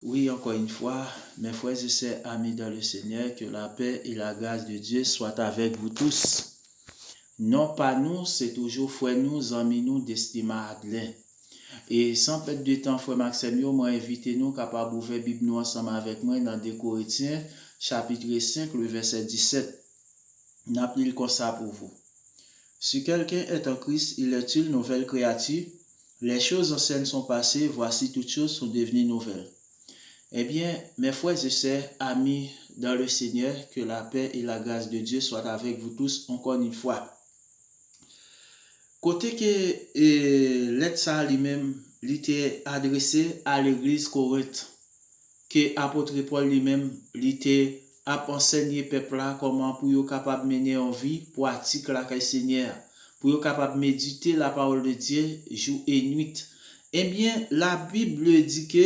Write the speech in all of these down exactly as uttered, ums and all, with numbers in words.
Oui, encore une fois, mes frères et sœurs, amis dans le Seigneur, que la paix et la grâce de Dieu soient avec vous tous. Non pa nou, se toujou frè nou, zanmi nou, Destima Adlen. E san pèd de tan, frè m ak sè m yo, mwen envite nou kapab ouvè Bib nou ansanm avèk mwen nan de Korentyen, chapit senk, le vèsè disèt. N ap li l konsa pou vou. Si quelqu'un est en Christ, il est une nouvelle créature. Les choses anciennes sont passées, voici toutes choses sont devenues nouvelles. Eh bien, mes frères et sœurs, amis dans le Seigneur, que la paix et la grâce de Dieu soient avec vous tous encore une fois. Kote ke e, lèt sa a li menm, li te adrese a legliz Korent, ke apot Pòl li menm, li te ap ansèye pèp la kòman pou yo kapab mennen yon vi pwatik lakay Senyè a, pou yo kapab medite la parole de Dieu jou e nuit. Ebyen, la Bible dit que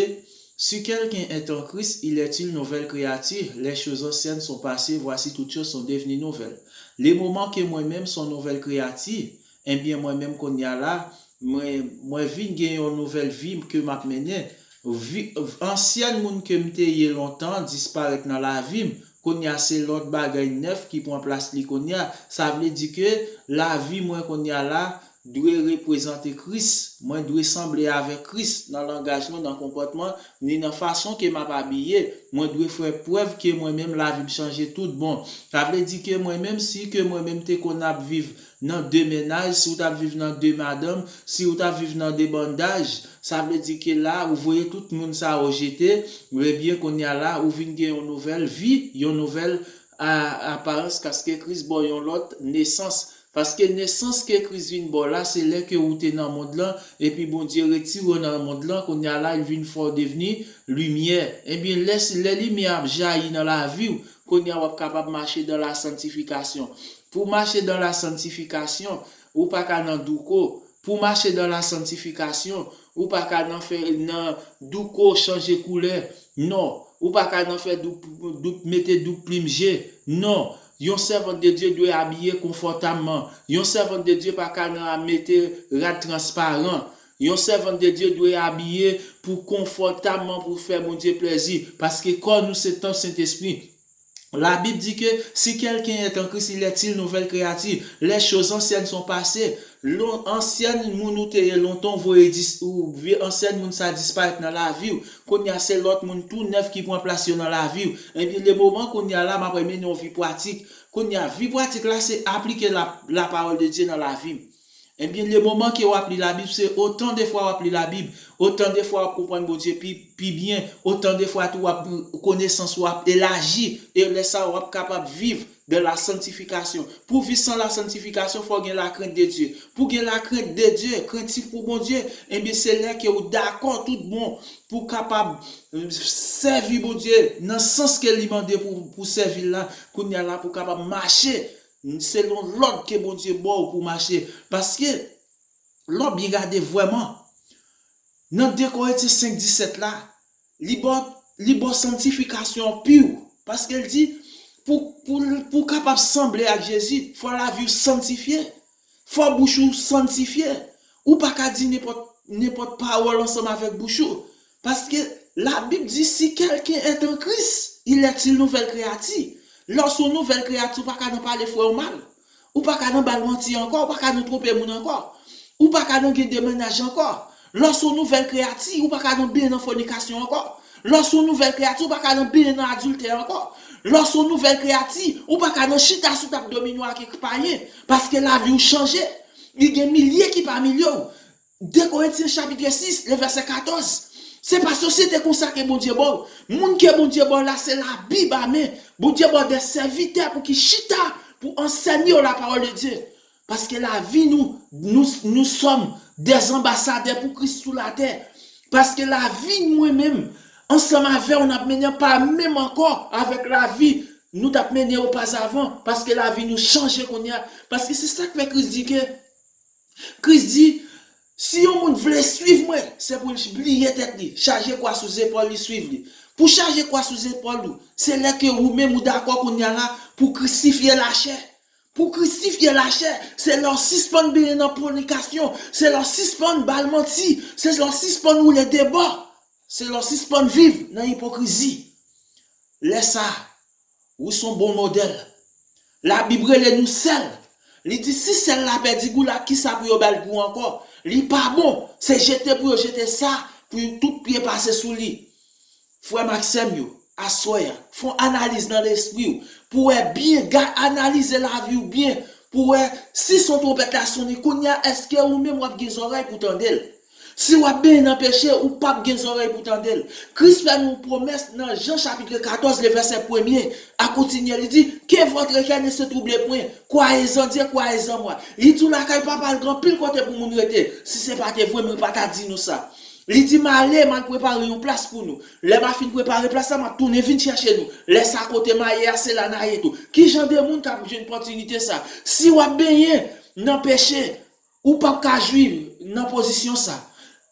si quelqu'un est en Christ, il est une nouvelle créature. Les choses anciennes sont passées, voici toutes choses sont devenues nouvelles. Le moment que mwen menm son nouvèl kreyati, ebyen, mwen menm kounye a la, mwen, mwen vin gen yon nouvèl vi ke m ap mennen. Vi, ansyen moun ke m te ye lontan disparèt nan lavi m. Kounye a, se lòt bagay nèf ki pran plas li kounye a. Sa vle di ke lavi mwen kounye a la dwe reprezante Kris. Mwen dwe sanble avèk Kris nan langaj mwen, nan konpòtman, ni nan fason ke m ap abiye. Mwen dwe fè prèv ke mwen menm lavi m chanje tout bon. Sa vle di ke mwen menm, si ke mwen menm te konn ap viv nan de mennaj, si w t ap viv nan de madanm, si w t ap viv nan de bandaj, sa vle di ke la, ou voye tout moun sa yo jete, ebyen, kounye a la, ou vin gen yon nouvèl vi, yon nouvèl a, aparans, paske Kris ba w yon lòt nesans. Paske nesans ke Kris vin ba w la, se lè ke ou te nan mond lan, epi Bondye retire w nan mond lan, kounye a la, li vin fè w devni limyè. Ebyen, lè, lè limyè ap jayi nan lavi w, kounye a w ap kapab mache dans la sanctification. Pou w mache dans la sanctification, ou pa ka nan douko. Pou w mache dans la sanctification, ou pa ka nan fè nan douko chanje koulè. Non, ou pa ka nan fè doub, doub, mete doub plim je. Non, yon sèvant de Dye dwe abiye konfòtabman. Yon sèvant de Dye pa ka nan mete rad transparan. Yon sèvant de Dye dwe abiye pou konfòtabman pou fè Bondye plèzi. Paske kò nou se tanp Sentespri. La Bible dit que si quelqu'un est en Christ, il est une nouvelle créature. Les choses anciennes sont passées. Lon, ansyen moun ou te ye lontan, ou voye dis, ou vye ansyen moun sa disparèt nan lavi w. Kounye a, se lòt moun tou nèf ki pran plas yo nan lavi w. Ebyen, le moman kounye a la, m ap mennen yon vi pwatik. Kounye a, vi pwatik la, se aplike la, la parole de Dieu nan lavi m. Ebyen, le moman ke w ap li Labib, se otan de fwa w ap li Labib, otan de fwa w ap konprann Bondye pi, pi byen, otan de fwa tou w ap, konesans ou ap elaji, e lè sa a w ap kapab viv dans la sanctification. Pou viv dans la sanctification, fò w gen la crainte de Dieu. Pou gen la crainte de Dieu, krentif pou Bondye, ebyen, se lè ke w dakò tout bon pou w kapab, euh, sèvi Bondye nan sans ke li mande pou, pou sèvi l la, kounye a la pou w kapab mache selon lòd ke Bondye ba w pou w mache. Paske, lè w byen gade vrèman, nan de Korentyen senk disèt la, li ba w, li ba w sanntifikasyon an pi w. Paske l di, pou, pou, pou w kapab sanble ak Jezi, fò lavi w sanntifye. Fò bouch ou sanntifye. Ou pa ka di nenpòt, nenpòt pawòl ansanm avèk bouch ou. Paske Labib di, si quelqu'un est en Christ, il est une nouvelle créature. Lè w se yon nouvèl kreyati, ou pa ka nan pale frè w mal. Ou pa ka nan ba l manti ankò, ou pa ka nan twonpe moun ankò. Ou pa ka nan gen de mennaj ankò. Lè w se yon nouvèl kreyati, ou pa ka nan benyen nan fònikasyon ankò. Lè w se yon nouvèl kreyati, ou pa ka nan benyen nan adiltè ankò. Lè w se yon nouvèl kreyati, ou pa ka nan chita sou tab domino ak kèk payen, paske lavi w chanje. Li gen milye ki pa milye w. De Korentyen chapit sis, le vèsè katòz. Se pa sosyete konsa ke Bondye ba w. Moun ke Bondye ba w la, se Labib a men. Bondye ba w de sèvitè pou ki chita, pou ansèye w la parole de Dieu. Paske lavi nou, nous, nous sommes des ambassadeurs pour Christ sou latè. Paske lavi mwen menm, ansanm avè w, n ap mennen pa menm ankò avèk lavi nou t ap mennen opazavan. Paske lavi nou chanje kounye a. Paske se sa k fè Kris di ke Kris di, si yon moun vle suiv mwen, se pou l bliye tèt li, chaje kwa sou zepòl li, suiv li. Pou chaje kwa sou zepòl ou, se lè ke ou menm ou dakò kounye a la pou krisifye lachè. Pou krisifye lachè, se lè w sispann benyen nan fònikasyon, se lè w sispann ba l manti, se lè w sispann woule de bò. Se lè w sispann viv nan ipokrizi. Lè sa, ou se yon bon modèl. Labib rele nou sèl. Li di, si sèl la pèdi gou l, ak kisa pou yo ba l gou ankò? Li pa bon. Se jete pou yo jete sa, pou tout pye pase sou li. Frè m ak sè m yo, aswè a, fè yon analiz nan lespri w, pou w wè byen, gad, analize lavi w byen, pou w wè si son twonpèt la sonnen kounye a, èske ou menm w ap gen zòrèy pou tande l? Si w ap benyen nan peche, ou p ap gen zòrèy pou tande l. Kris fè nou yon pwomès nan Jan chapit katòz, le vèsè premye a kontinye, li di, Que votre cœur ne se trouble point, croyez en Dieu, croyez en moi. Li di w lakay Papa l gen anpil kote pou moun rete. Si se pa te vre, mwen pa ta di nou sa. Li di, m ale, m al prepare yon plas pou nou. Lè m a fin prepare plas la, m ap tounen vin chèche nou. Lè sa kote m a ye a, se la n a ye tou. Ki jan de moun k ap jwenn opòtinite sa? Si w ap benyen nan peche, ou p ap ka jwi nan pozisyon sa.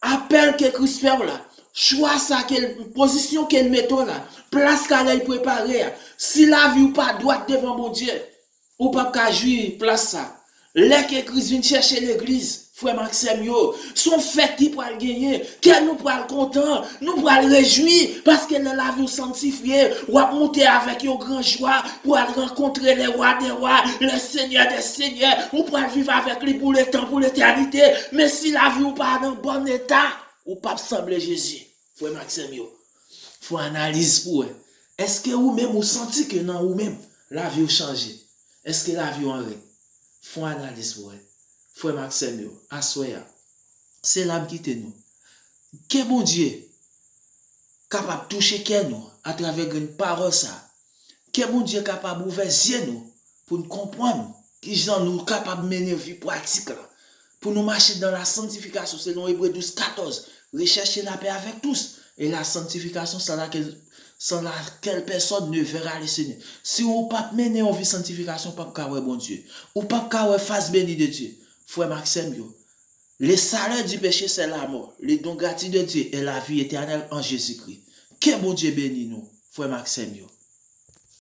Apèl ke Kris fè w la, chwa sa ke l, pozisyon ke l mete w la, plas sa lè l prepare a, si lavi w pa dwat devan Bondye, ou p ap ka jwi plas sa. Lè ke Kris vin chèche legliz, frè m ak sè m yo, se yon fèt ki pral genyen. Kè nou pral kontan, nou pral rejwi, paske lè lavi w sanntifye, w ap moute avèk yon gran jwa pou al rankontre le wa dè wa, le senyè dè senyè. Ou pral viv avèk li pou letan, pou letènite. Men si lavi w pa nan bon eta, ou p ap sanble Jezi, frè m ak sè m yo. Fè analiz pou wè. Èske ou menm ou santi ke nan ou menm, lavi w chanje? Èske lavi w an règ? Fè analiz pou wè. Frè m ak sè m yo, aswè a, se la m kite nou. Ke Bondye kapab touche kè nou atravè grenn pawòl sa. Ke Bondye kapab ouvè zye nou pou n konprann kijan nou kapab mennen vi pratik la. Pou nou mache dans la sanctification, selon Ebre douz katòz. Recherchez la paix avec tous et la sanctification sans laquelle, sans laquelle personne ne verra le Seigneur. Si ou p ap mennen yon vi santifikasyon, ou p ap ka wè Bondye. Ou p ap ka wè fas beni de Dye. Frè m ak sè m yo, le salaire du péché, c'est la mort. Le don gratuit de Dieu est la vie éternelle en Jésus-Christ. Ke Bondye beni nou, frè m ak sè m yo.